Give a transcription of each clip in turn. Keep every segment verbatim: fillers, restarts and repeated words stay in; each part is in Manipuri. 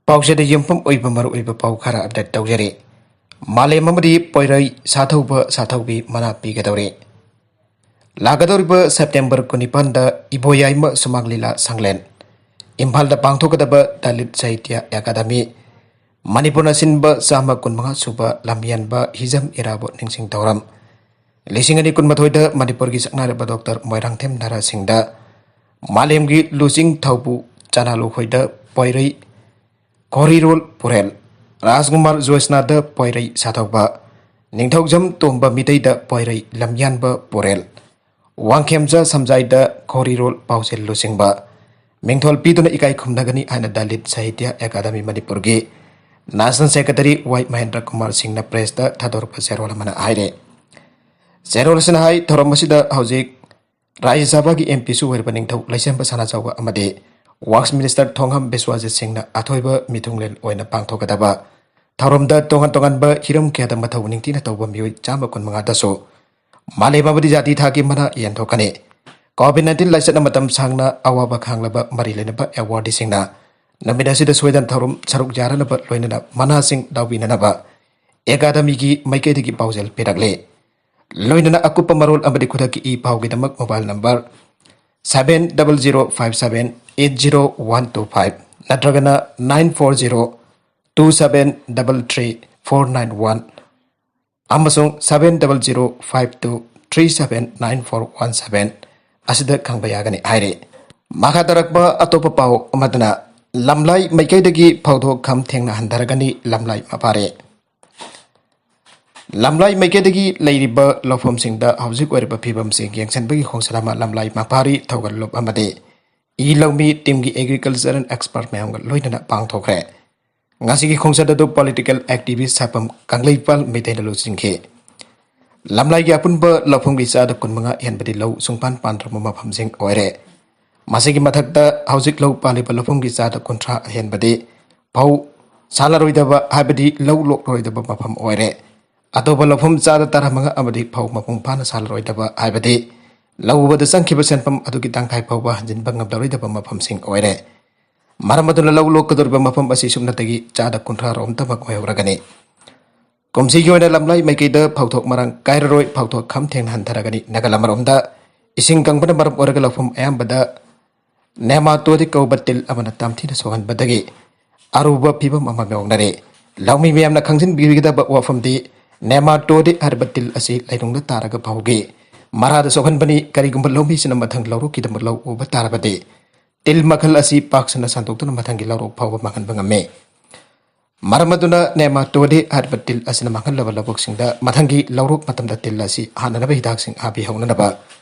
ꯄꯥꯎꯆꯦꯗ ꯌꯨꯝꯐꯝ ꯑꯣꯏꯕ ꯃꯔꯨꯑꯣꯏꯕ ꯄꯥꯎ ꯈꯔ ꯑꯞꯗꯦꯠ ꯇꯧꯖꯔꯤ꯫ ꯃꯥꯂꯦꯝ ꯑꯃꯗꯤ ꯄꯣꯏꯔꯩ ꯁꯥꯊꯧꯕ ꯁꯥꯊꯧꯕꯤ ꯃꯅꯥ ꯄꯤꯒꯗꯧꯔꯤ꯫ ꯂꯥꯛꯀꯗꯧꯔꯤꯕ ꯁꯦꯞꯇꯦꯝꯕꯔ ꯀꯨꯟꯅꯤꯄꯥꯟꯗ ꯏꯕꯣꯌꯥꯏꯃ ꯁꯨꯃꯥꯡ ꯂꯤꯂꯥ ꯁꯪꯂꯦꯟ, ꯏꯝꯐꯥꯜꯗ ꯄꯥꯡꯊꯣꯛꯀꯗꯕ ꯗꯂꯤꯠ ꯁꯥꯍꯤꯇ꯭ꯌ ꯑꯦꯀꯥꯗꯃꯤ, ꯃꯅꯤꯄꯨꯔꯅ ꯁꯤꯟꯕ ꯆꯥꯝꯃ ꯀꯨꯟꯃꯉꯥ ꯁꯨꯕ ꯂꯝꯌꯥꯟꯕ ꯍꯤꯖꯝ ꯏꯔꯥꯕꯣꯠ ꯅꯤꯡꯁꯤꯡ ꯊꯧꯔꯝ, ꯂꯤꯁꯤꯡ ꯑꯅꯤ ꯀꯨꯟꯃꯥꯊꯣꯏꯗ ꯃꯅꯤꯄꯨꯔꯒꯤ ꯁꯛꯅꯥꯏꯔꯕ ꯗꯣꯛꯇꯔ ꯃꯣꯏꯔꯥꯡꯊꯦꯝ ꯅꯥꯔꯥ ꯁꯤꯡꯗ, ꯃꯥꯂꯦꯝꯒꯤ ꯂꯨꯆꯤꯡ ꯊꯧꯕꯨ ꯆꯅꯥꯂꯨꯈꯣꯏꯗ ꯄꯣꯏꯔꯩ ꯈꯣꯔꯤꯔꯣꯜ ꯄꯨꯔꯦꯜ, ꯔꯥꯖꯀꯨꯃꯥꯔ ꯖꯣꯏꯁꯅꯥꯗ ꯄꯣꯏꯔꯩ ꯁꯥꯊꯧꯕ, ꯅꯤꯡꯊꯧꯖꯝ ꯇꯣꯝꯕ ꯃꯤꯇꯩꯗ ꯄꯣꯏꯔꯩ ꯂꯝꯌꯥꯟꯕ ꯄꯨꯔꯦꯜ, ꯋꯥꯡꯈꯦꯝꯆꯥ ꯁꯝꯖꯥꯏꯗ ꯈꯣꯔꯤꯔꯣꯜ ꯄꯥꯎꯖꯦꯜ ꯂꯨꯆꯤꯡꯕ ꯃꯤꯡꯊꯣꯜ ꯄꯤꯗꯨꯅ ꯏꯀꯥꯏ ꯈꯨꯝꯅꯒꯅꯤ ꯍꯥꯏꯅ ꯗꯂꯤꯠ ꯁꯥꯍꯤꯇ꯭ꯌ ꯑꯦꯀꯥꯗꯃꯤ ꯃꯅꯤꯄꯨꯔꯒꯤ ꯅꯦꯁꯅꯦꯜ ꯁꯦꯀ꯭ꯔꯦꯇꯔꯤ ꯋꯥꯏ ꯃꯍꯦꯟꯗ꯭ꯔ ꯀꯨꯃꯥꯔ ꯁꯤꯡꯅ ꯄ꯭ꯔꯦꯁꯇ ꯊꯥꯗꯣꯔꯛꯄ ꯆꯦꯔꯣꯜ ꯑꯃꯅ ꯍꯥꯏꯔꯦ꯫ ꯆꯦꯔꯣꯜ ꯑꯁꯤꯅ ꯍꯥꯏ, ꯊꯧꯔꯝ ꯑꯁꯤꯗ ꯍꯧꯖꯤꯛ ꯔꯥꯖ꯭ꯌ ꯁꯚꯥꯒꯤ ꯑꯦꯝ ꯄꯤꯁꯨ ꯑꯣꯏꯔꯕ ꯅꯤꯡꯊꯧ ꯂꯩꯁꯦꯝꯕ ꯁꯅꯥꯖꯥꯎꯕ ꯑꯃꯗꯤ ꯋꯥꯛꯁ ꯃꯤꯅꯤꯁꯇꯔ ꯊꯣꯡꯉꯝ ꯕꯤꯁ꯭ꯋꯥꯖꯤꯠ ꯁꯤꯡꯅ ꯑꯊꯣꯏꯕ ꯃꯤꯊꯨꯡꯂꯦꯟ ꯑꯣꯏꯅ ꯄꯥꯡꯊꯣꯛꯀꯗꯕ ꯊꯧꯔꯝꯗ ꯇꯣꯉꯥꯟ ꯇꯣꯉꯥꯟꯕ ꯍꯤꯔꯝ ꯀꯌꯥꯗ ꯃꯊꯧ ꯅꯤꯡꯊꯤꯅ ꯇꯧꯕ ꯃꯤꯑꯣꯏ ꯆꯥꯝꯃ ꯀꯨꯟꯃꯉꯥꯗꯁꯨ ꯃꯥꯂꯦꯝ ꯑꯃꯗꯤ ꯖꯥꯇꯤ ꯊꯥꯛꯀꯤ ꯃꯅꯥ ꯌꯦꯟꯊꯣꯛꯀꯅꯤ꯫ ꯀꯣꯚꯤꯗ ꯅꯥꯏꯟꯇꯤꯟ ꯂꯥꯏꯆꯠꯅ ꯃꯇꯝ ꯁꯥꯡꯅ ꯑꯋꯥꯕ ꯈꯥꯡꯂꯕ ꯃꯔꯤ ꯂꯩꯅꯕ ꯑꯦꯋꯥꯔꯗꯤꯁꯤꯡꯅ ꯅꯨꯃꯤꯠ ꯑꯁꯤꯗ ꯁꯣꯏꯗꯅ ꯊꯧꯔꯝ ꯁꯔꯨꯛ ꯌꯥꯔꯅꯕ ꯂꯣꯏꯅꯅ ꯃꯅꯥꯁꯤꯡ ꯂꯧꯕꯤꯅꯅꯕ ꯑꯦꯀꯥꯗꯃꯤꯒꯤ ꯃꯥꯏꯀꯩꯗꯒꯤ ꯄꯥꯎꯖꯦꯜ ꯄꯤꯔꯛꯂꯤ꯫ ꯂꯣꯏꯅꯅ ꯑꯀꯨꯞꯄ ꯃꯔꯣꯜ ꯑꯃꯗꯤ ꯈꯨꯗꯛꯀꯤ ꯏ ꯄꯥꯎꯒꯤꯗꯃꯛ mobile number seven double zero five seven eight zero one two five ꯅꯠꯇ꯭ꯔꯒꯅ nine four zero two seven double three four nine one ꯑꯃꯁꯨꯡ seven double zero five two three seven nine four one seven ꯑꯁꯤꯗ ꯈꯪꯕ ꯌꯥꯒꯅꯤ ꯍꯥꯏꯔꯤ꯫ ꯃꯈꯥ ꯇꯥꯔꯛꯄ ꯑꯇꯣꯞꯄ ꯄꯥꯎ ꯑꯃꯗꯅ ꯂꯝꯂꯥꯏ ꯃꯥꯏꯀꯩꯗꯒꯤ ꯐꯧꯗꯣꯛ ꯈꯝ ꯊꯦꯡꯅ ꯍꯟꯊꯔꯒꯅꯤ ꯂꯝꯂꯥꯏ ꯃꯄꯥꯔꯦ꯫ ꯂꯝꯂꯥꯏ ꯃꯥꯏꯀꯩꯗꯒꯤ ꯂꯩꯔꯤꯕ ꯂꯧꯐꯝꯁꯤꯡꯗ ꯍꯧꯖꯤꯛ ꯑꯣꯏꯔꯤꯕ ꯐꯤꯕꯝꯁꯤ ꯌꯦꯡꯁꯤꯟꯕꯒꯤ ꯈꯣꯡꯁꯥꯟ ꯑꯃ ꯂꯝꯂꯥꯏ ꯃꯄꯥꯔꯤ ꯊꯧꯒꯜꯂꯨꯞ ꯑꯃꯗꯤ ꯏ ꯂꯧꯃꯤ ꯇꯤꯝꯒꯤ ꯑꯦꯒ꯭ꯔꯤꯀꯜꯆꯔꯦꯜ ꯑꯦꯛꯁꯄꯔꯠ ꯃꯌꯥꯝꯒ ꯂꯣꯏꯅꯅ ꯄꯥꯡꯊꯣꯛꯈ꯭ꯔꯦ꯫ ꯉꯁꯤꯒꯤ ꯈꯣꯡꯆꯠ ꯑꯗꯨ ꯄꯣꯂꯤꯇꯤꯀꯦꯜ ꯑꯦꯛꯇꯤꯚꯤꯁ ꯁꯥꯄꯝ ꯀꯪꯂꯩꯄꯥꯜ ꯃꯩꯇꯩꯅ ꯂꯨꯆꯤꯡꯈꯤ꯫ ꯂꯝꯂꯥꯏꯒꯤ ꯑꯄꯨꯟꯕ ꯂꯧꯐꯝꯒꯤ ꯆꯥꯗ ꯀꯨꯟꯃꯉꯥ ꯍꯦꯟꯕꯗꯤ ꯂꯧ ꯁꯨꯡꯄꯥꯟ ꯄꯥꯟꯗ꯭ꯔꯕ ꯃꯐꯝꯁꯤꯡ ꯑꯣꯏꯔꯦ꯫ ꯃꯁꯤꯒꯤ ꯃꯊꯛꯇ ꯍꯧꯖꯤꯛ ꯂꯧ ꯄꯥꯜꯂꯤꯕ ꯂꯧꯐꯝꯒꯤ ꯆꯥꯗ ꯀꯨꯟꯊ꯭ꯔꯥ ꯍꯦꯟꯕꯗꯤ ꯐꯧ ꯁꯥꯟꯅꯔꯣꯏꯗꯕ, ꯍꯥꯏꯕꯗꯤ ꯂꯧ ꯂꯣꯛꯂꯔꯣꯏꯗꯕ ꯃꯐꯝ ꯑꯣꯏꯔꯦ꯫ ꯑꯇꯣꯞꯄ ꯂꯧꯐꯝ ꯆꯥꯗ ꯇꯔꯥꯃꯉꯥ ꯑꯃꯗꯤ ꯐꯧ ꯃꯄꯨꯡ ꯐꯥꯅ ꯁꯥꯟꯅꯔꯣꯏꯗꯕ, ꯍꯥꯏꯕꯗꯤ ꯂꯧ ꯎꯕꯗ ꯆꯪꯈꯤꯕ ꯁꯦꯟꯐꯝ ꯑꯗꯨꯒꯤ ꯇꯪꯈꯥꯏ ꯐꯥꯎꯕ ꯍꯟꯖꯤꯟꯕ ꯉꯝꯂꯔꯣꯏꯗꯕ ꯃꯐꯝꯁꯤꯡ ꯑꯣꯏꯔꯦ꯫ ꯃꯔꯝ ꯑꯗꯨꯅ ꯂꯧ ꯂꯣꯛꯀꯗꯧꯔꯤꯕ ꯃꯐꯝ ꯑꯁꯤ ꯁꯨꯞꯅꯇꯒꯤ ꯆꯥꯗ ꯀꯨꯟꯊ꯭ꯔꯥ ꯔꯣꯝꯇꯃꯛ ꯑꯣꯏꯍꯧꯔꯒꯅꯤ꯫ ꯀꯨꯝꯁꯤꯒꯤ ꯑꯣꯏꯅ ꯂꯝꯂꯥꯏ ꯃꯥꯏꯀꯩꯗ ꯐꯧꯊꯣꯛ ꯃꯔꯥꯡ ꯀꯥꯏꯔꯔꯣꯏ, ꯐꯧꯊꯣꯛ ꯈꯝ ꯊꯦꯡꯅ ꯍꯟꯊꯔꯒꯅꯤ꯫ ꯅꯥꯒꯜ ꯑꯃꯔꯣꯝꯗ ꯏꯁꯤꯡ ꯀꯪꯕꯅ ꯃꯔꯝ ꯑꯣꯏꯔꯒ ꯂꯧꯐꯝ ꯑꯌꯥꯝꯕꯗ ꯅꯦꯃꯥꯇꯣꯗꯤ ꯀꯧꯕ ꯇꯤꯜ ꯑꯃꯅ ꯇꯝꯊꯤꯅ ꯁꯣꯛꯍꯟꯕꯗꯒꯤ ꯑꯔꯨꯕ ꯐꯤꯕꯝ ꯑꯃ ꯃꯥꯌꯣꯛꯅꯔꯦ꯫ ꯂꯧꯃꯤ ꯃꯌꯥꯝꯅ ꯈꯪꯖꯤꯟꯕꯤꯒꯗꯕ ꯋꯥꯐꯝꯗꯤ ꯅꯦꯃꯥꯇꯣꯗꯤ ꯍꯥꯏꯔꯤꯕ ꯇꯤꯜ ꯑꯁꯤ ꯂꯩꯅꯨꯡꯗ ꯇꯥꯔꯒ ꯐꯧꯒꯤ ꯃꯔꯥꯗ ꯁꯣꯛꯍꯟꯕꯅꯤ꯫ ꯀꯔꯤꯒꯨꯝꯕ ꯂꯧꯃꯤꯁꯤꯅ ꯃꯊꯪ ꯂꯧꯔꯣꯛꯀꯤꯗꯃꯛ ꯂꯧ ꯎꯕ ꯇꯥꯔꯕꯗꯤ ꯇꯤꯜ ꯃꯈꯜ ꯑꯁꯤ ꯄꯥꯛ ꯁꯟꯅ ꯁꯟꯗꯣꯛꯇꯨꯅ ꯃꯊꯪꯒꯤ ꯂꯧꯔꯣꯛ ꯐꯥꯎꯕ ꯃꯥꯡꯍꯟꯕ ꯉꯝꯃꯤ꯫ ꯃꯔꯝ ꯑꯗꯨꯅ ꯅꯦꯃꯥꯇꯣꯗꯤ ꯍꯥꯏꯔꯤꯕ ꯇꯤꯜ ꯑꯁꯤꯅ ꯃꯥꯡꯍꯜꯂꯕ ꯂꯧꯕꯨꯛꯁꯤꯡꯗ ꯃꯊꯪꯒꯤ ꯂꯧꯔꯣꯛ ꯃꯇꯝꯗ ꯇꯤꯜ ꯑꯁꯤ ꯍꯥꯠꯅꯅꯕ ꯍꯤꯗꯥꯛꯁꯤꯡ ꯍꯥꯞꯄꯤꯍꯧꯅꯅꯕ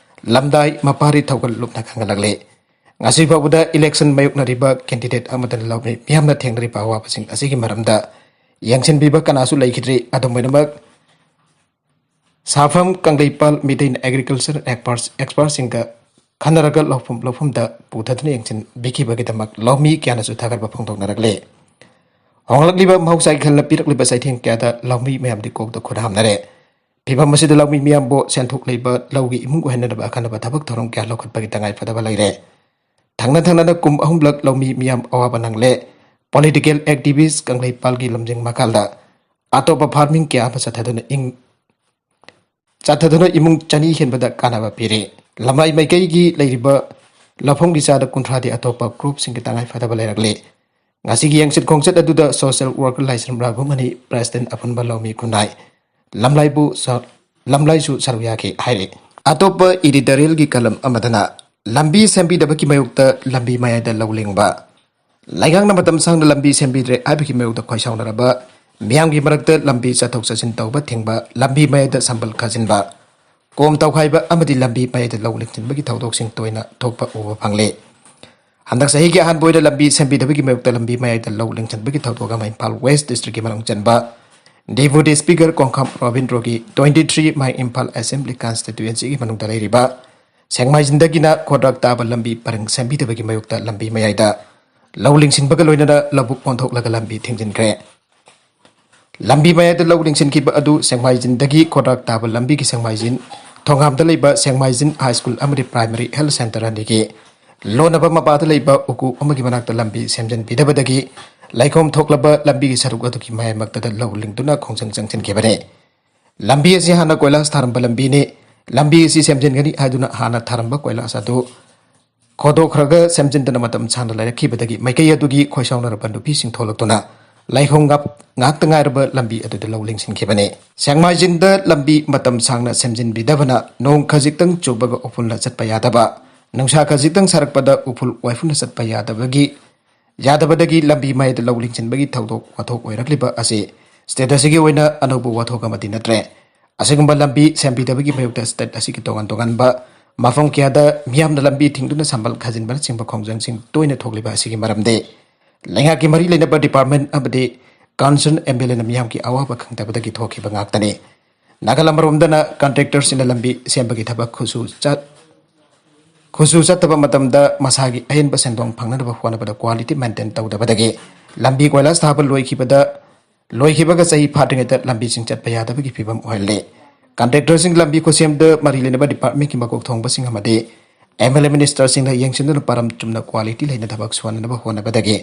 ꯂꯝꯗꯥꯏ ꯃꯄꯥꯔꯤ ꯊꯧꯒꯜ ꯂꯨꯞꯅ ꯈꯪꯍꯜꯂꯛꯂꯤ꯫ ꯉꯁꯤ ꯐꯥꯎꯕꯗ election ꯃꯥꯌꯣꯛꯅꯔꯤꯕ candidate ꯑꯃꯗꯅ ꯂꯧꯃꯤ ꯃꯤꯌꯥꯝꯅ ꯊꯦꯡꯅꯔꯤꯕ ꯑꯋꯥꯕꯁꯤꯡ ꯑꯁꯤꯒꯤ ꯃꯔꯝꯗ ꯌꯦꯡꯁꯤꯟꯕꯤꯕ ꯀꯅꯥꯁꯨ ꯂꯩꯈꯤꯗ꯭ꯔꯤ꯫ ꯑꯗꯨꯝ ꯑꯣꯏꯅꯃꯛ ꯁꯥꯐꯝ ꯀꯪꯂꯩꯄꯥꯜ ꯃꯤꯇꯩꯅ agriculture experts, expertꯁꯤꯡꯒ ꯈꯟꯅꯔꯒ ꯂꯧꯐꯝ ꯂꯧꯐꯝꯗ ꯄꯨꯊꯗꯨꯅ ꯌꯦꯡꯁꯤꯟꯕꯤꯈꯤꯕꯒꯤꯗꯃꯛ ꯂꯧꯃꯤ ꯀꯌꯥꯅꯁꯨ ꯊꯥꯒꯠꯄ ꯐꯣꯡꯗꯣꯛꯅꯔꯛꯂꯦ꯫ ꯍꯣꯡꯂꯛꯂꯤꯕ ꯃꯍꯧꯁꯥꯒꯤ ꯈꯜꯅ ꯄꯤꯔꯛꯂꯤꯕ ꯆꯩꯊꯦꯡ ꯀꯌꯥꯗ ꯂꯧꯃꯤ ꯃꯌꯥꯝꯗꯤ ꯀꯣꯛꯇ ꯈꯨꯠ ꯍꯥꯝꯅꯔꯦ꯫ ꯐꯤꯕꯝ ꯑꯁꯤꯗ ꯂꯧꯃꯤ ꯃꯤꯌꯥꯝꯕꯨ ꯁꯦꯟꯊꯣꯛ ꯂꯩꯕ ꯂꯧꯒꯤ ꯏꯃꯨꯡ ꯑꯣꯏꯍꯟꯅꯅꯕ ꯑꯈꯟꯅꯕ ꯊꯕꯛ ꯊꯧꯔꯝ ꯀꯌꯥ ꯂꯧꯈꯠꯄꯒꯤ ꯇꯉꯥꯏ ꯐꯗꯕ ꯂꯩꯔꯦ꯫ ꯊꯪꯅ ꯊꯪꯅꯅ ꯀꯨꯝ ꯑꯍꯨꯝꯂꯛ ꯂꯧꯃꯤ ꯃꯤꯌꯥꯝ ꯑꯋꯥꯕ ꯅꯪꯂꯦ꯫ Political activist ꯀꯪꯂꯩꯄꯥꯜꯒꯤ ꯂꯝꯖꯤꯡ ꯃꯈꯥꯗ ꯑꯇꯣꯞꯄ farming ꯀꯌꯥ ꯑꯃ ꯆꯠꯊꯗꯨꯅ ꯏꯪ ꯆꯠꯊꯗꯨꯅ ꯏꯃꯨꯡ ꯆꯅꯤ ꯍꯦꯟꯕꯗ ꯀꯥꯟꯅꯕ ꯄꯤꯔꯤ꯫ ꯂꯝꯂꯥꯏ ꯃꯥꯏꯀꯩꯒꯤ ꯂꯩꯔꯤꯕ ꯂꯧꯐꯝꯒꯤ ꯆꯥꯗ ꯀꯨꯟꯊ꯭ꯔꯥꯗꯤ ꯑꯇꯣꯞꯄ groupꯁꯤꯡꯒꯤ ꯇꯉꯥꯏ ꯐꯗꯕ ꯂꯩꯔꯛꯂꯤ꯫ ꯉꯁꯤꯒꯤ ꯌꯦꯡꯁꯤꯠ ꯈꯣꯡꯆꯠ ꯑꯗꯨꯗ social worker ꯂꯥꯏꯁ꯭ꯔꯝ ꯔꯥꯘꯨꯃꯅꯤ, president ꯑꯄꯨꯟꯕ ꯂꯧꯃꯤ ꯈꯨꯟꯅꯥꯏ, ꯂꯝꯂꯥꯏꯕꯨ ꯁ-, ꯂꯝꯂꯥꯏꯁꯨ ꯁꯔꯨꯛ ꯌꯥꯈꯤ ꯍꯥꯏꯔꯤ꯫ ꯑꯇꯣꯞꯄ editorialꯒꯤ column ꯑꯃꯗꯅ ꯂꯝꯕꯤ ꯁꯦꯝꯕꯤꯗꯕꯒꯤ ꯃꯥꯌꯣꯛꯇ ꯂꯝꯕꯤ ꯃꯌꯥꯏꯗ ꯂꯧ ꯂꯤꯡꯕ, ꯂꯩꯉꯥꯛꯅ ꯃꯇꯝ ꯁꯥꯡꯅ ꯂꯝꯕꯤ ꯁꯦꯝꯕꯤꯗ꯭ꯔꯦ ꯍꯥꯏꯕꯒꯤ ꯃꯥꯌꯣꯛꯇ ꯈꯣꯏꯁꯥꯎꯅꯔꯕ ꯃꯤꯌꯥꯝꯒꯤ ꯃꯔꯛꯇ ꯂꯝꯕꯤ ꯆꯠꯊꯣꯛ ꯆꯠꯁꯤꯟ ꯇꯧꯕ ꯊꯤꯡꯕ, ꯂꯝꯕꯤ ꯃꯌꯥꯏꯗ ꯁꯝꯕꯜ ꯈꯥꯖꯤꯟꯕ, ꯀꯣꯝ ꯇꯧꯈꯥꯏꯕ ꯑꯃꯗꯤ ꯂꯝꯕꯤ ꯃꯌꯥꯏꯗ ꯂꯧ ꯂꯤꯡꯁꯤꯟꯕꯒꯤ ꯊꯧꯗꯣꯛꯁꯤꯡ ꯇꯣꯏꯅ ꯊꯣꯛꯄ ꯎꯕ ꯐꯪꯂꯦ꯫ ꯍꯟꯗꯛ ꯆꯍꯤꯒꯤ ꯑꯍꯥꯟꯕ ꯑꯣꯏꯅ ꯂꯝꯕꯤ ꯁꯦꯝꯕꯤꯗꯕꯒꯤ ꯃꯥꯌꯣꯛꯇ ꯂꯝꯕꯤ ꯃꯌꯥꯏꯗ ꯂꯧ ꯂꯤꯡꯁꯤꯟꯕꯒꯤ ꯊꯧꯗꯣꯛ ꯑꯃ ꯏꯝꯐꯥꯜ West Districtꯀꯤ ꯃꯅꯨꯡ ꯆꯟꯕ Deputy Speaker ꯀꯣꯡꯈꯥꯝ ꯔꯣꯕꯤꯟꯗ꯭ꯔꯣꯒꯤ twenty three My Imphal Assembly Constituencyꯒꯤ ꯃꯅꯨꯡꯗ ꯂꯩꯔꯤꯕ ꯁꯦꯡꯃꯥꯏꯖꯤꯟꯗꯒꯤꯅ ꯈꯣꯗ꯭ꯔꯥꯛ ꯇꯥꯕ ꯂꯝꯕꯤ ꯄꯔꯤꯡ ꯁꯦꯝꯕꯤꯗꯕꯒꯤ ꯃꯥꯌꯣꯛꯇ ꯂꯝꯕꯤ ꯃꯌꯥꯏꯗ ꯂꯧ ꯂꯤꯡꯁꯤꯟꯕꯒ ꯂꯣꯏꯅꯅ ꯂꯧꯕꯨꯛ ꯑꯣꯟꯊꯣꯛꯂꯒ ꯂꯝꯕꯤ ꯊꯤꯡꯖꯤꯟꯈ꯭ꯔꯦ꯫ ꯂꯝꯕꯤ ꯃꯌꯥꯏꯗ ꯂꯧ ꯂꯤꯡꯁꯤꯟꯈꯤꯕ ꯑꯗꯨ ꯁꯦꯡꯃꯥꯏꯖꯤꯟꯗꯒꯤ ꯈꯣꯗ꯭ꯔꯥꯛ ꯇꯥꯕ ꯂꯝꯕꯤꯒꯤ ꯁꯦꯡꯃꯥꯏꯖꯤꯟ ꯊꯣꯡꯒꯥꯝꯗ ꯂꯩꯕ ꯁꯦꯡꯃꯥꯏꯖꯤꯟ High School ꯑꯃꯗꯤ Primary Health Centre ꯑꯅꯤꯒꯤ ꯂꯣꯟꯅꯕ ꯃꯄꯥꯗ ꯂꯩꯕ ꯎꯀꯨ ꯑꯃꯒꯤ ꯃꯅꯥꯛꯇ ꯂꯝꯕꯤ ꯁꯦꯝꯖꯤꯟꯕꯤꯗꯕꯗꯒꯤ ꯂꯩꯈꯣꯝ ꯊꯣꯛꯂꯕ ꯂꯝꯕꯤꯒꯤ ꯁꯔꯨꯛ ꯑꯗꯨꯒꯤ ꯃꯌꯥꯏꯃꯛꯇꯗ ꯂꯧ ꯂꯤꯡꯗꯨꯅ ꯈꯣꯡꯖꯪ ꯆꯪꯁꯤꯟꯈꯤꯕꯅꯤ꯫ ꯂꯝꯕꯤ ꯑꯁꯤ ꯍꯥꯟꯅ ꯀꯣꯏꯂꯥꯁ ꯊꯥꯔꯝꯕ ꯂꯝꯕꯤꯅꯤ꯫ ꯂꯝꯕꯤ ꯑꯁꯤ ꯁꯦꯝꯖꯤꯟꯒꯅꯤ ꯍꯥꯏꯗꯨꯅ ꯍꯥꯟꯅ ꯊꯥꯔꯝꯕ ꯀꯣꯏꯂꯥꯁ ꯑꯗꯨ ꯈꯣꯗꯣꯛꯈ꯭ꯔꯒ ꯁꯦꯝꯖꯤꯟꯗꯅ ꯃꯇꯝ ꯁꯥꯡꯅ ꯂꯩꯔꯛꯈꯤꯕꯗꯒꯤ ꯃꯥꯏꯀꯩ ꯑꯗꯨꯒꯤ ꯈꯣꯏꯁꯥꯎꯅꯔꯕ ꯅꯨꯄꯤꯁꯤꯡ ꯊꯣꯛꯂꯛꯇꯨꯅ ꯂꯩꯈꯣꯝ ꯉꯥꯛ-, ꯉꯥꯛꯇ ꯉꯥꯏꯔꯕ ꯂꯝꯕꯤ ꯑꯗꯨꯗ ꯂꯧ ꯂꯤꯡꯁꯤꯟꯈꯤꯕꯅꯤ꯫ ꯁꯦꯡꯃꯥꯏꯖꯤꯟꯗ ꯂꯝꯕꯤ ꯃꯇꯝ ꯁꯥꯡꯅ ꯁꯦꯝꯖꯤꯟꯕꯤꯗꯕꯅ ꯅꯣꯡ ꯈꯖꯤꯛꯇꯪ ꯆꯨꯕꯒ ꯎꯐꯨꯜꯅ ꯆꯠꯄ ꯌꯥꯗꯕ, ꯅꯨꯡꯁꯥ ꯈꯖꯤꯛꯇꯪ ꯁꯥꯔꯛꯄꯗ ꯎꯐꯨꯜ ꯋꯥꯏꯐꯨꯜꯅ ꯆꯠꯄ ꯌꯥꯗꯕꯒꯤ, ꯌꯥꯗꯕꯗꯒꯤ ꯂꯝꯕꯤ ꯃꯌꯥꯏꯗ ꯂꯧ ꯂꯤꯡꯁꯤꯟꯕꯒꯤ ꯊꯧꯗꯣꯛ ꯋꯥꯊꯣꯛ ꯑꯣꯏꯔꯛꯂꯤꯕ ꯑꯁꯤ state ꯑꯁꯤꯒꯤ ꯑꯣꯏꯅ ꯑꯅꯧꯕ ꯋꯥꯊꯣꯛ ꯑꯃꯗꯤ ꯅꯠꯇ꯭ꯔꯦ꯫ ꯑꯁꯤꯒꯨꯝꯕ ꯂꯝꯕꯤ ꯁꯦꯝꯕꯤꯗꯕꯒꯤ ꯃꯥꯌꯣꯛꯇ state ꯑꯁꯤꯒꯤ ꯇꯣꯉꯥꯟ ꯇꯣꯉꯥꯟꯕ ꯃꯐꯝ ꯀꯌꯥꯗ ꯃꯤꯌꯥꯝꯅ ꯂꯝꯕꯤ ꯊꯤꯡꯗꯨꯅ ꯁꯝꯕꯜ ꯈꯥꯖꯤꯟꯕꯅꯆꯤꯡꯕ ꯈꯣꯡꯖꯪꯁꯤꯡ ꯇꯣꯏꯅ ꯊꯣꯛꯂꯤꯕ ꯑꯁꯤꯒꯤ ꯃꯔꯝꯗꯤ ꯂꯩꯉꯥꯛꯀꯤ ꯃꯔꯤ ꯂꯩꯅꯕ department ꯑꯃꯗꯤ concerned MLAꯅ ꯃꯤꯌꯥꯝꯒꯤ ꯑꯋꯥꯕ ꯈꯪꯗꯕꯗꯒꯤ ꯊꯣꯛꯈꯤꯕ ꯉꯥꯛꯇꯅꯤ꯫ ꯅꯥꯀꯜ ꯑꯃꯔꯣꯝꯗꯅ contractorꯁꯤꯡꯅ ꯂꯝꯕꯤ ꯁꯦꯝꯕꯒꯤ ꯊꯕꯛ ꯈꯨꯠꯁꯨ ꯆꯠ-, ꯈꯨꯠꯁꯨ ꯆꯠꯇꯕ ꯃꯇꯝꯗ ꯃꯁꯥꯒꯤ ꯑꯍꯦꯟꯕ ꯁꯦꯟꯗꯣꯡ ꯐꯪꯅꯅꯕ ꯍꯣꯠꯅꯕꯗ quality maintain ꯇꯧꯗꯕꯗꯒꯤ ꯂꯝꯕꯤ ꯀꯣꯏꯂꯥꯁ ꯊꯥꯕ ꯂꯣꯏꯈꯤꯕꯗ, ꯂꯣꯏꯈꯤꯕꯒ ꯆꯍꯤ ꯐꯥꯗ꯭ꯔꯤꯉꯩꯗ ꯂꯝꯕꯤꯁꯤꯡ ꯆꯠꯄ ꯌꯥꯗꯕꯒꯤ ꯐꯤꯕꯝ ꯑꯣꯏꯍꯜꯂꯤ꯫ Contractorꯁꯤꯡ ꯂꯝꯕꯤ ꯈꯨꯠꯁꯦꯝꯗ ꯃꯔꯤ ꯂꯩꯅꯕ departmentꯀꯤ ꯃꯀꯣꯛ ꯊꯣꯡꯕꯁꯤꯡ ꯑꯃꯗꯤ MLA ministerꯁꯤꯡꯅ ꯌꯦꯡꯁꯤꯟꯗꯨꯅ ꯄꯥꯔꯝ ꯆꯨꯝꯅ quality ꯂꯩꯅ ꯊꯕꯛ ꯁꯨꯍꯟꯅꯕ ꯍꯣꯠꯅꯕꯗꯒꯤ,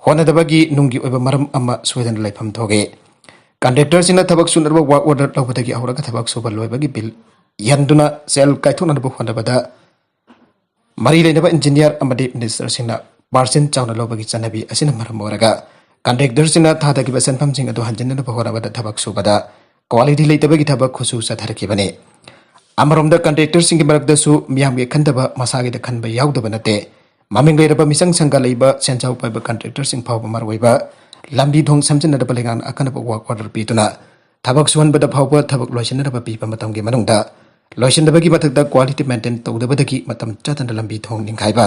ꯍꯣꯠꯅꯗꯕꯒꯤ ꯅꯨꯡꯒꯤ ꯑꯣꯏꯕ ꯃꯔꯝ ꯑꯃ ꯁꯣꯏꯗꯅ ꯂꯩꯐꯝ ꯊꯣꯛꯏ꯫ Contractorꯁꯤꯡꯅ ꯊꯕꯛ ꯁꯨꯅꯅꯕ work order ꯂꯧꯕꯗꯒꯤ ꯍꯧꯔꯒ ꯊꯕꯛ ꯁꯨꯕ ꯂꯣꯏꯕꯒꯤ bill ꯌꯦꯟꯗꯨꯅ ꯁꯦꯜ ꯀꯥꯏꯊꯣꯛꯅꯅꯕ ꯍꯣꯠꯅꯕꯗ ꯃꯔꯤ ꯂꯩꯅꯕ engineer ꯑꯃꯗꯤ ministerꯁꯤꯡꯅ percent ꯆꯥꯎꯅ ꯂꯧꯕꯒꯤ ꯆꯠꯅꯕꯤ ꯑꯁꯤꯅ ꯃꯔꯝ ꯑꯣꯏꯔꯒ contractorꯁꯤꯡꯅ ꯊꯥꯗꯈꯤꯕ ꯁꯦꯟꯐꯝꯁꯤꯡ ꯑꯗꯨ ꯍꯟꯖꯤꯟꯅꯕ ꯍꯣꯠꯅꯕꯗ ꯊꯕꯛ ꯁꯨꯕꯗ quality ꯂꯩꯇꯕꯒꯤ ꯊꯕꯛ ꯈꯨꯠꯁꯨ ꯆꯠꯊꯔꯛꯈꯤꯕꯅꯤ꯫ ꯑꯃꯔꯣꯝꯗ contractorꯁꯤꯡꯒꯤ ꯃꯔꯛꯇꯁꯨ ꯃꯤꯌꯥꯝꯒꯤ ꯈꯟꯗꯕ ꯃꯁꯥꯒꯤꯗ ꯈꯟꯕ ꯌꯥꯎꯗꯕ ꯅꯠꯇꯦ꯫ ꯃꯃꯤꯡ ꯂꯩꯔꯕ ꯃꯤꯆꯪ ꯁꯪꯒ ꯂꯩꯕ ꯁꯦꯟꯖꯥꯎ ꯄꯥꯏꯕ contractorꯁꯤꯡ ꯐꯥꯎꯕ ꯃꯔꯨꯑꯣꯏꯕ ꯂꯝꯕꯤ ꯊꯣꯡ ꯁꯦꯝꯖꯤꯟꯅꯗꯕ ꯂꯩꯉꯥꯛꯅ ꯑꯀꯟꯅꯕ work order ꯄꯤꯗꯨꯅ ꯊꯕꯛ ꯁꯨꯍꯟꯕꯗ ꯐꯥꯎꯕ ꯊꯕꯛ ꯂꯣꯏꯁꯤꯟꯅꯅꯕ ꯄꯤꯕ ꯃꯇꯝꯒꯤ ꯃꯅꯨꯡꯗ ꯂꯣꯏꯁꯤꯟꯗꯕꯒꯤ ꯃꯊꯛꯇ quality maintain ꯇꯧꯗꯕꯗꯒꯤ ꯃꯇꯝ ꯆꯥꯗꯅ ꯂꯝꯕꯤ ꯊꯣꯡ ꯅꯤꯡꯈꯥꯏꯕ,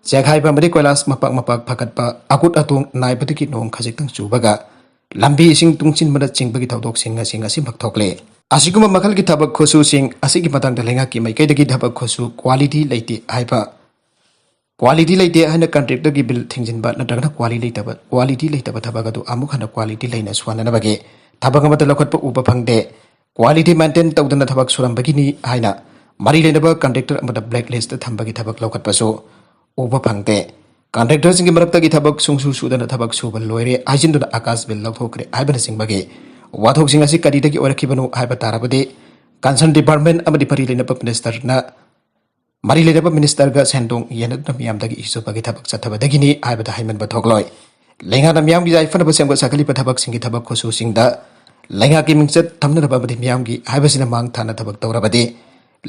ꯆꯦꯛꯈꯥꯏꯕ ꯑꯃꯗꯤ ꯀꯣꯏꯂꯥꯁ ꯃꯄꯥꯛ ꯃꯄꯥꯛ ꯐꯒꯠꯄ, ꯑꯀꯨꯠ ꯑꯇꯣꯡ ꯅꯥꯏꯕꯗꯒꯤ ꯅꯣꯡ ꯈꯖꯤꯛꯇꯪ ꯆꯨꯕꯒ ꯂꯝꯕꯤ ꯏꯁꯤꯡ ꯇꯨꯡꯁꯤꯟꯕꯅꯆꯤꯡꯕꯒꯤ ꯊꯧꯗꯣꯛꯁꯤꯡ ꯉꯁꯤ ꯉꯁꯤꯃꯛ ꯊꯣꯛꯂꯦ꯫ ꯑꯁꯤꯒꯨꯝꯕ ꯃꯈꯜꯒꯤ ꯊꯕꯛ ꯈꯨꯠꯁꯨꯁꯤꯡ ꯑꯁꯤꯒꯤ ꯃꯇꯥꯡꯗ ꯂꯩꯉꯥꯛꯀꯤ ꯃꯥꯏꯀꯩꯗꯒꯤ ꯊꯕꯛ ꯈꯨꯠꯁꯨ quality ꯂꯩꯇꯦ ꯍꯥꯏꯕ, quality ꯂꯩꯇꯦ ꯍꯥꯏꯅ contractorꯒꯤ bill ꯊꯤꯡꯖꯤꯟꯕ ꯅꯠꯇ꯭ꯔꯒꯅ quality ꯂꯩꯇꯕ, quality ꯂꯩꯇꯕ ꯊꯕꯛ ꯑꯗꯨ ꯑꯃꯨꯛ ꯍꯟꯅ quality ꯂꯩꯅ ꯁꯨꯍꯟꯅꯅꯕꯒꯤ ꯊꯕꯛ ꯑꯃꯠꯇ ꯂꯧꯈꯠꯄ ꯎꯕ ꯐꯪꯗꯦ꯫ Quality maintain ꯇꯧꯗꯅ ꯊꯕꯛ ꯁꯨꯔꯝꯕꯒꯤꯅꯤ ꯍꯥꯏꯅ ꯃꯔꯤ ꯂꯩꯅꯕ ꯀꯟꯇ꯭ꯔꯦꯛꯇꯔ ꯑꯃꯗ ꯕ꯭ꯂꯦꯛ ꯂꯤꯁꯇ ꯊꯝꯕꯒꯤ ꯊꯕꯛ ꯂꯧꯈꯠꯄꯁꯨ ꯎꯕ ꯐꯪꯗꯦ꯫ ꯀꯟꯇ꯭ꯔꯦꯛꯇꯔꯁꯤꯡꯒꯤ ꯃꯔꯛꯇꯒꯤ ꯊꯕꯛ ꯁꯨꯡꯁꯨ ꯁꯨꯗꯅ ꯊꯕꯛ ꯁꯨꯕ ꯂꯣꯏꯔꯦ ꯍꯥꯏꯖꯤꯟꯗꯨꯅ ꯑꯥꯀꯥꯁ ꯕꯤꯜ ꯂꯧꯊꯣꯛꯈ꯭ꯔꯦ ꯍꯥꯏꯕꯅꯆꯤꯡꯕꯒꯤ ꯋꯥꯊꯣꯛꯁꯤꯡ ꯑꯁꯤ ꯀꯔꯤꯗꯒꯤ ꯑꯣꯏꯔꯛꯈꯤꯕꯅꯣ ꯍꯥꯏꯕ ꯇꯥꯔꯕꯗꯤ, ꯀꯟꯁꯔꯟ ꯗꯤꯄꯥꯔꯠꯃꯦꯟ ꯑꯃꯗꯤ ꯃꯔꯤ ꯂꯩꯅꯕ ꯃꯤꯅꯤꯁꯇꯔꯅ ꯃꯔꯤ ꯂꯩꯅꯕ ꯃꯤꯅꯤꯁꯇꯔꯒ ꯁꯦꯟꯗꯣꯡ ꯌꯦꯟꯅꯗꯨꯅ ꯃꯤꯌꯥꯝꯗꯒꯤ ꯏꯁꯨꯕꯒꯤ ꯊꯕꯛ ꯆꯠꯊꯕꯗꯒꯤꯅꯤ ꯍꯥꯏꯕꯗ ꯍꯥꯏꯃꯟꯕ ꯊꯣꯛꯂꯣꯏ꯫ ꯂꯩꯉꯥꯛꯅ ꯃꯤꯌꯥꯝꯒꯤ ꯌꯥꯏꯐꯅꯕ ꯁꯦꯝꯒꯠ ꯁꯥꯒꯠꯂꯤꯕ ꯊꯕꯛꯁꯤꯡꯒꯤ ꯊꯕꯛ ꯈꯨꯠꯁꯨꯁꯤꯡꯗ ꯂꯩꯉꯥꯛꯀꯤ ꯃꯤꯡꯆꯠ ꯊꯝꯅꯅꯕ ꯑꯃꯗꯤ ꯃꯤꯌꯥꯝꯒꯤ ꯍꯥꯏꯕꯁꯤꯅ ꯃꯥꯡ ꯊꯥꯅ ꯊꯕꯛ ꯇꯧꯔꯕꯗꯤ,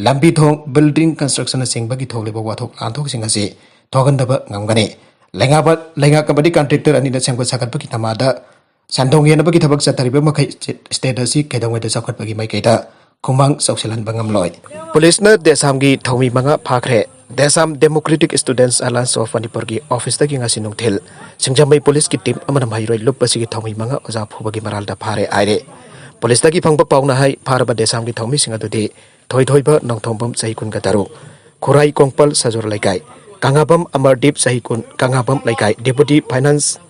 ꯂꯝꯕꯤ ꯊꯣꯡ, ꯕꯤꯜꯗꯤꯡ ꯀꯟꯁꯇ꯭ꯔꯛꯁꯟꯅꯆꯤꯡꯕꯒꯤ ꯊꯣꯛꯂꯤꯕ ꯋꯥꯊꯣꯛ ꯂꯥꯟꯊꯣꯛꯁꯤꯡ ꯑꯁꯤ ꯊꯣꯛꯍꯟꯗꯕ ꯉꯝꯒꯅꯤ꯫ ꯂꯩꯉꯥꯛꯄ-, ꯂꯩꯉꯥꯛ ꯑꯃꯗꯤ ꯀꯟꯇ꯭ꯔꯦꯛꯇꯔ ꯑꯅꯤꯅ ꯁꯦꯝꯒꯠ ꯁꯥꯒꯠꯄꯒꯤ ꯅꯃꯥꯗ ꯁꯦꯟꯗꯣꯡ ꯌꯦꯟꯅꯕꯒꯤ ꯊꯕꯛ ꯆꯠꯊꯔꯤꯕ ꯃꯈꯩ ꯁ꯭ꯇꯦ-, ꯁ꯭ꯇꯦꯠ ꯑꯁꯤ ꯀꯩꯗꯧꯉꯩꯗ ꯆꯥꯎꯈꯠꯄꯒꯤ ꯃꯥꯏꯀꯩꯗ ꯈꯨꯃꯥꯡ ꯆꯥꯎꯁꯤꯜꯍꯟꯕ ꯉꯝꯂꯣꯏ꯫ ꯄꯨꯂꯤꯁꯅ ꯗꯦꯁꯥꯝꯒꯤ ꯊꯧꯃꯤ ꯃꯉꯥ ꯐꯥꯈ꯭ꯔꯦ꯫ ꯗꯦꯁꯥꯝ ꯗꯦꯃꯣꯀ꯭ꯔꯦꯇꯤꯛ ꯁ꯭ꯇꯨꯗꯦꯟꯠꯁ ꯑꯦꯂꯥꯌꯟꯁ ꯑꯣꯐ ꯃꯅꯤꯄꯨꯔꯒꯤ ꯑꯣꯐꯤꯁꯇꯒꯤ ꯉꯁꯤ ꯅꯨꯡꯊꯤꯜ ꯁꯤꯡꯖꯃꯩ ꯄꯨꯂꯤꯁꯀꯤ ꯇꯤꯝ ꯑꯃꯅ ꯃꯍꯩꯔꯣꯏ ꯂꯨꯞ ꯑꯁꯤꯒꯤ ꯊꯧꯃꯤ ꯃꯉꯥ ꯑꯣꯖꯥ ꯐꯨꯕꯒꯤ ꯃꯔꯥꯜꯗ ꯐꯥꯔꯦ ꯍꯥꯏꯔꯦ꯫ ꯄꯨꯂꯤꯁꯇꯒꯤ ꯐꯪꯕ ꯄꯥꯎꯅ ꯍꯥꯏ, ꯐꯥꯔꯕ ꯗꯦꯁꯥꯝꯒꯤ ꯊꯧꯃꯤꯁꯤꯡ ꯑꯗꯨꯗꯤ ꯊꯣꯏꯊꯣꯏꯕ, ꯅꯣꯡꯊꯣꯝꯕꯝ, ꯆꯍꯤ ꯀꯨꯟꯒ ꯇꯔꯨꯛ, ꯈꯨꯔꯥꯏ ꯀꯣꯡꯄꯜ ꯁꯖꯣꯔ ꯂꯩꯀꯥꯏ, ꯀꯪꯉꯥꯕꯝ ꯑꯃꯔꯗꯤꯞ, ꯆꯍꯤ ꯀꯨꯟ, ꯀꯪꯉꯥꯕꯝ ꯂꯩꯀꯥꯏ, ꯗꯦꯄꯨꯇꯤ ꯐꯥꯏꯅꯥꯟꯁ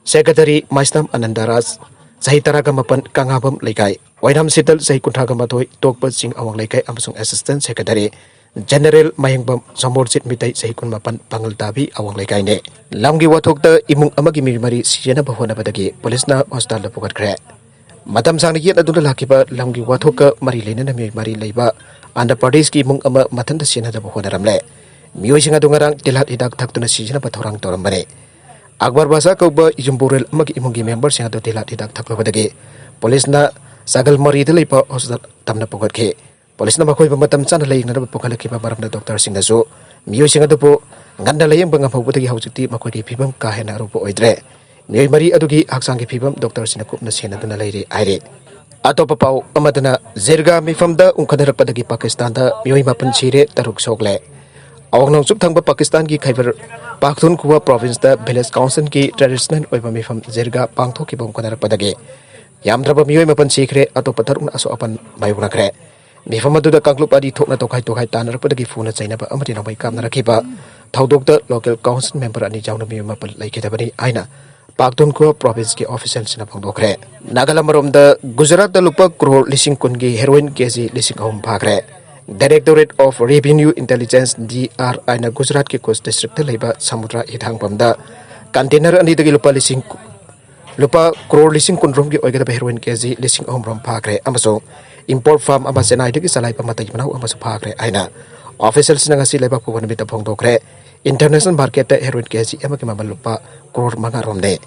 ꯁꯦꯀ꯭ꯔꯦꯇꯔꯤ ꯃꯥꯏꯁꯅꯥꯝ ꯑꯅꯟꯗ ꯔꯥꯖ, ꯆꯍꯤ ꯇꯔꯥꯒ ꯃꯥꯄꯟ, ꯀꯪꯉꯥꯕꯝ ꯂꯩꯀꯥꯏ, ꯑꯣꯏꯅꯥꯝ ꯁꯤꯇꯜ, ꯆꯍꯤ ꯀꯨꯟꯊ꯭ꯔꯥꯒ ꯃꯥꯊꯣꯏ, ꯇꯣꯛꯄ ꯆꯤꯡ ꯑꯋꯥꯡ ꯂꯩꯀꯥꯏ, ꯑꯃꯁꯨꯡ assistant secretary general Mahengbam Somorjit Meetei, ꯆꯍꯤ ꯀꯨꯟꯃꯥꯄꯟ, ꯄꯥꯡꯒꯜ ꯇꯥꯕꯤ, ꯑꯋꯥꯡ ꯂꯩꯀꯥꯏꯅꯤ꯫ ꯂꯝꯒꯤ ꯋꯥꯊꯣꯛꯇ ꯏꯃꯨꯡ ꯑꯃꯒꯤ ꯃꯤꯑꯣꯏ ꯃꯔꯤ ꯁꯤꯖꯅꯕ ꯍꯣꯠꯅꯕꯗꯒꯤ ꯄꯨꯂꯤꯁꯅ ꯍꯣꯁꯄꯤꯇꯥꯜꯗ ꯄꯨꯈꯠꯈ꯭ꯔꯦ꯫ ꯃꯇꯝ ꯁꯥꯡꯅ ꯌꯦꯠꯅꯗꯨꯅ ꯂꯥꯛꯈꯤꯕ ꯂꯝꯒꯤ ꯋꯥꯊꯣꯛꯀ ꯃꯔꯤ ꯂꯩꯅꯅ ꯃꯤꯑꯣꯏ ꯃꯔꯤ ꯂꯩꯕ ꯑꯟꯙ꯭ꯔ ꯄ꯭ꯔꯗꯦꯁꯀꯤ ꯏꯃꯨꯡ ꯑꯃ ꯃꯊꯟꯇ ꯁꯤꯖꯅꯕ ꯍꯣꯠꯅꯔꯝꯂꯦ꯫ ꯃꯤꯑꯣꯏꯁꯤꯡ ꯑꯗꯨ ꯉꯔꯥꯡ ꯇꯤꯜꯍꯥꯠ ꯍꯤꯗꯥꯛ ꯊꯛꯇꯨꯅ ꯁꯤꯖꯅꯕ ꯊꯧꯔꯥꯡ ꯇꯧꯔꯝꯕꯅꯤ꯫ ꯑꯛꯕꯔ ꯕꯥꯁꯥ ꯀꯧꯕ ꯌꯨꯝꯕꯨꯔꯦꯜ ꯑꯃꯒꯤ ꯏꯃꯨꯡꯒꯤ ꯃꯦꯝꯕꯔꯁꯤꯡ ꯑꯗꯨ ꯇꯤꯜꯍꯥꯠ ꯍꯤꯗꯥꯛ ꯊꯛꯂꯨꯕꯗꯒꯤ ꯄꯨꯂꯤꯁꯅ ꯆꯥꯒꯜꯃꯔꯤꯗ ꯂꯩꯕ ꯍꯣꯁꯄꯤꯇꯥꯜ ꯇꯝꯅ ꯄꯨꯈꯠꯈꯤ꯫ ꯄꯨꯂꯤꯁꯅ ꯃꯈꯣꯏꯕꯨ ꯃꯇꯝ ꯆꯥꯅ ꯂꯥꯌꯦꯡꯅꯅꯕ ꯄꯨꯈꯠꯂꯛꯈꯤꯕ ꯃꯔꯝꯅ ꯗꯣꯛꯇꯔꯁꯤꯡꯅꯁꯨ ꯃꯤꯑꯣꯏꯁꯤꯡ ꯑꯗꯨꯕꯨ ꯉꯟꯅ ꯂꯥꯌꯦꯡꯕ ꯉꯝꯍꯧꯕꯗꯒꯤ ꯍꯧꯖꯤꯛꯇꯤ ꯃꯈꯣꯏꯒꯤ ꯐꯤꯕꯝ ꯀꯥ ꯍꯦꯟꯅ ꯑꯔꯨꯕ ꯑꯣꯏꯗ꯭ꯔꯦ꯫ ꯃꯤꯑꯣꯏ ꯃꯔꯤ ꯑꯗꯨꯒꯤ ꯍꯛꯆꯥꯡꯒꯤ ꯐꯤꯕꯝ ꯗꯣꯛꯇꯔꯁꯤꯡꯅ ꯀꯨꯞꯅ ꯁꯦꯟꯅꯗꯨꯅ ꯂꯩꯔꯤ ꯍꯥꯏꯔꯤ꯫ ꯑꯇꯣꯞꯄ ꯄꯥꯎ ꯑꯃꯗꯅ, ꯖꯤꯔꯒꯥ ꯃꯤꯐꯝꯗ ꯎꯪꯈꯠꯅꯔꯛꯄꯗꯒꯤ ꯄꯥꯀꯤꯁꯇꯥꯟꯗ ꯃꯤꯑꯣꯏ ꯃꯥꯄꯟ ꯁꯤꯔꯦ, ꯇꯔꯨꯛ ꯁꯣꯛꯂꯦ꯫ ꯑꯋꯥꯡ ꯅꯣꯡꯆꯨꯞ ꯊꯪꯕ ꯄꯥꯀꯤꯁꯇꯥꯟꯒꯤ ꯈꯩꯕꯔ ꯄꯥꯈꯇꯨꯟꯈꯨꯋꯥ ꯄ꯭ꯔꯣꯚꯤꯟꯁꯇ ꯚꯤꯂꯦꯖ ꯀꯥꯎꯟꯁꯤꯜꯒꯤ ꯇ꯭ꯔꯦꯗꯤꯁꯅꯦꯜ ꯑꯣꯏꯕ ꯃꯤꯐꯝ ꯖꯤꯔꯒꯥ ꯄꯥꯡꯊꯣꯛꯈꯤꯕ ꯎꯪꯈꯠꯅꯔꯛꯄꯗꯒꯤ ꯌꯥꯝꯗ꯭ꯔꯕ ꯃꯤꯑꯣꯏ ꯃꯥꯄꯟ ꯁꯤꯈ꯭ꯔꯦ, ꯑꯇꯣꯞꯄ ꯇꯔꯨꯛꯅ ꯑꯁꯣꯛ ꯑꯄꯟ ꯃꯥꯌꯣꯛꯅꯈ꯭ꯔꯦ꯫ ꯃꯤꯐꯝ ꯑꯗꯨꯗ ꯀꯥꯡꯂꯨꯞ ꯑꯅꯤ ꯊꯣꯛꯅ ꯇꯣꯈꯥꯏ ꯇꯣꯈꯥꯏ ꯇꯥꯟꯅꯔꯛꯄꯗꯒꯤ ꯐꯨꯅ ꯆꯩꯅꯕ ꯑꯃꯗꯤ ꯅꯣꯡꯃꯩ ꯀꯥꯞꯅꯔꯛꯈꯤꯕ ꯊꯧꯗꯣꯛꯇ ꯂꯣꯀꯦꯜ ꯀꯥꯎꯟꯁꯤꯜ ꯃꯦꯝꯕꯔ ꯑꯅꯤ ꯌꯥꯎꯅ ꯃꯤꯑꯣꯏ ꯃꯥꯄꯟ ꯂꯩꯈꯤꯗꯕꯅꯤ ꯍꯥꯏꯅ ꯄꯥꯛꯇꯨꯟꯈꯨꯋꯥ ꯄ꯭ꯔꯣꯚꯤꯟꯁꯀꯤ ꯑꯣꯐꯤꯁꯤꯌꯦꯜꯁꯤꯡꯅ ꯐꯣꯡꯗꯣꯛꯈ꯭ꯔꯦ꯫ ꯅꯥꯒꯥꯂꯦꯟ ꯑꯃꯔꯣꯝꯗ ꯒꯨꯖꯔꯥꯠꯇ ꯂꯨꯄꯥ ꯀ꯭ꯔꯣꯔ ꯂꯤꯁꯤꯡ ꯀꯨꯟꯒꯤ ꯍꯦꯔꯣꯏꯟ ꯀꯦꯖꯤ ꯂꯤꯁꯤꯡ ꯑꯍꯨꯝ ꯐꯥꯈ꯭ꯔꯦ꯫ Directorate of Revenue Intelligence, D R I ꯅ ꯒꯨꯖꯔꯥꯠꯀꯤ ꯀꯨꯆ ꯗꯤꯁꯇ꯭ꯔꯤꯛꯇ ꯂꯩꯕ ꯁꯃꯨꯗ꯭ꯔ ꯍꯤꯊꯥꯡꯐꯝꯗ ꯀꯟꯇꯦꯅꯔ ꯑꯅꯤꯗꯒꯤ ꯂꯨꯄꯥ ꯂꯤꯁꯤꯡ, ꯂꯨꯄꯥ ꯀ꯭ꯔꯣꯔ ꯂꯤꯁꯤꯡ ꯀꯨꯟꯔꯣꯝꯒꯤ ꯑꯣꯏꯒꯗꯕ ꯍꯦꯔꯣꯏꯟ ꯀꯦ ꯖꯤ ꯂꯤꯁꯤꯡ ꯑꯍꯨꯝ ꯔꯣꯝ ꯐꯥꯈ꯭ꯔꯦ ꯑꯃꯁꯨꯡ import farm ꯑꯃ ꯆꯦꯟꯅꯥꯏꯗꯒꯤ ꯆꯂꯥꯏꯕ ꯃꯇꯩ ꯃꯅꯥꯎ ꯑꯃꯁꯨ ꯐꯥꯈ꯭ꯔꯦ ꯍꯥꯏꯅ officialꯁꯤꯡꯅ ꯉꯁꯤ ꯂꯩꯕꯥꯛꯄꯣꯛꯄ ꯅꯨꯃꯤꯠꯇ ꯐꯣꯡꯗꯣꯛꯈ꯭ꯔꯦ꯫ International marketꯇ ꯍꯦꯔꯣꯏꯟ ꯀꯦ ꯖꯤ ꯑꯃꯒꯤ ꯃꯃꯜ ꯂꯨꯄꯥ ꯀ꯭ꯔꯣꯔ ꯃꯉꯥ ꯔꯣꯝꯅꯦ꯫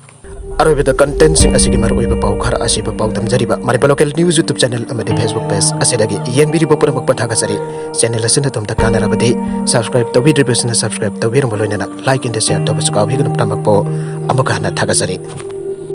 ꯑꯔꯣꯏꯕꯗ contentꯁꯤꯡ ꯑꯁꯤꯒꯤ ꯃꯔꯨꯑꯣꯏꯕ ꯄꯥꯎ ꯈꯔ ꯑꯁꯤꯕꯨ ꯄꯥꯎꯗꯝꯖꯔꯤꯕ Manipur Local News YouTube channel ꯑꯃꯗꯤ Facebook page ꯑꯁꯤꯗꯒꯤ ꯌꯦꯡꯕꯤꯔꯤꯕ ꯄꯨꯝꯅꯃꯛꯄꯨ ꯊꯥꯒꯠꯆꯔꯤ꯫ Channel ꯑꯁꯤꯅ ꯑꯗꯣꯝꯗ ꯀꯥꯟꯅꯔꯕꯗꯤ subscribe ꯇꯧꯕꯤꯗ꯭ꯔꯤꯕꯁꯤꯡꯅ subscribe ꯇꯧꯕꯤꯔꯝꯕ ꯂꯣꯏꯅꯅ like and share ꯇꯧꯕꯁꯨ ꯀꯥꯎꯕꯤꯒꯅꯨ꯫ ꯄꯨꯝꯅꯃꯛꯄꯨ ꯑꯃꯨꯛꯀ ꯍꯟꯅ ꯊꯥꯒꯠꯆꯔꯤ꯫